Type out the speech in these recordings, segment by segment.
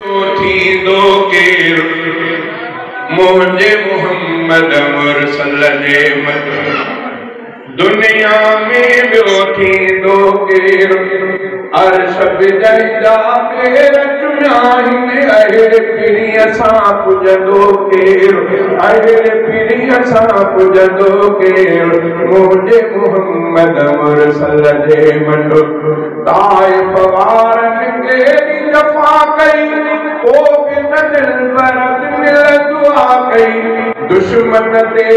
थींदो केरु मुंहिंजे मुहम्मद मुरसल जे मट। दुनिया में ॿियो थींदो केरु? अर्श बि जंहिंजा पेर चुमिया आहिनि, अहिड़े पीरीअ सां पुॼंदो केरु? अहिड़े पीरीअ सां पुॼंदो केरु? मुंहिंजे मुहम्मद मुरसल जे मट। ताइफ़ वारनि केॾी जफ़ा कई, पोइ बि न दिलबर दिल दुआ कई। दुश्मन ते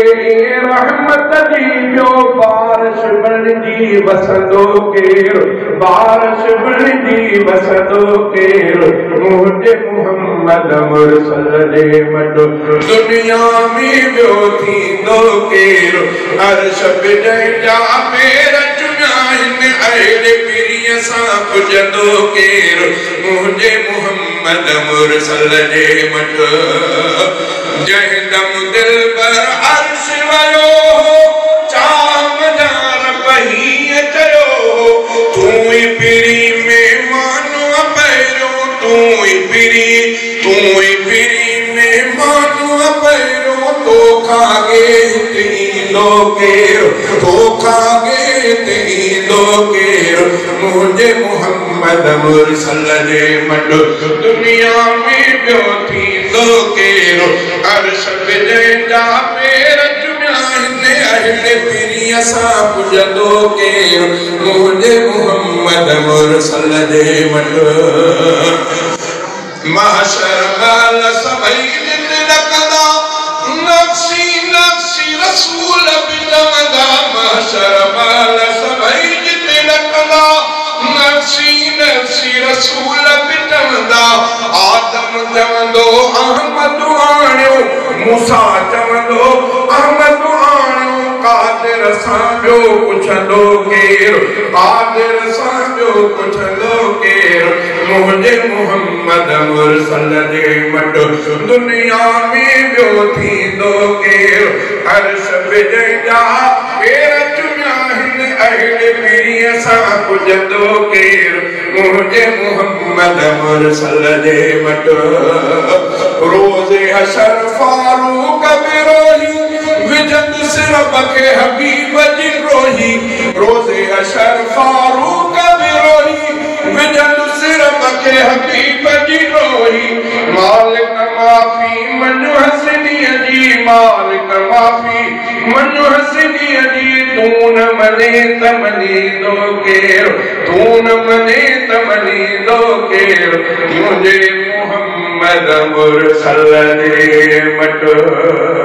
रहमत जी ॿियो बारिश बणिजी वसंदो केरु? बारिश बणिजी वसंदो केरु? मुंहिंजे मुहम्मद मुरसल जे मट। दुनिया में ॿियो थींदो केरु? अर्श बि जंहिंजा पेर चुमिया आहिनि, अहिड़े पीरीअ सां पुॼंदो केरु? मुंहिंजे मुहम्मद मुरसल जे मट। जंहिं दम दिलबर अर्श वियो हो, चाम रब हीअं चयो हो, तूं ई पीरी में मानो पहिरियों, तूं ई पीरी, तूं ई पीरी में मानो पहिरियों, तोखां अॻे हिते ईंदो केरु? तोखां अॻे हिते ईंदो केरु? मुंहिंजे मुहम्मद मुरसल जे मट। दुनिया में ॿियो थींदो केरु? अर्श बि जंहिंजा पेर चुमिया आहिनि, अहिड़े पीरीअ सां पुॼंदो केरु? मुंहिंजे मुहम्मद मुरसल जे मट। महशर महिल सभई जिते ॾकंदा, नफ़्सी नफ़्सी रसूल बि चवंदा। महशर महिल सभई जिते ॾकंदा, नफ़्सी नफ़्सी रसूल बि चवंदा। आदम चवंदो अहमद आणियो, मूसा चवंदो अहमद आणियो, कादिर सां ॿियो पुछंदो केरु? कादिर सां ॿियो पुछंदो केरु? मुंहिंजे मुहम्मद मुरसल जे मट। दुनिया में ॿियो थींदो केरु? अर्श बि जंहिंजा पेर चुमिया आहिनि, अहिड़े पीरीअ सां पुॼंदो केरु? मुंहिंजे मुहम्मद मुरसल जे मट। रोज़े हशर फारूक बिरोही, विझंदुसि सिर खे हबीब जी रोही। रोज़े हशर फारूक बिरोही, विझंदुसि सिर खे हबीब जी रोही। मालिक माफ़ी मञ हसनीअ जी, मालिक माफ़ी मञ हसनीअ जी, तूं न मञे त मञींदो केरु? तूं न मञे त मञींदो केरु? मुंहिंजे मुहम्मद मुरसल जे मट।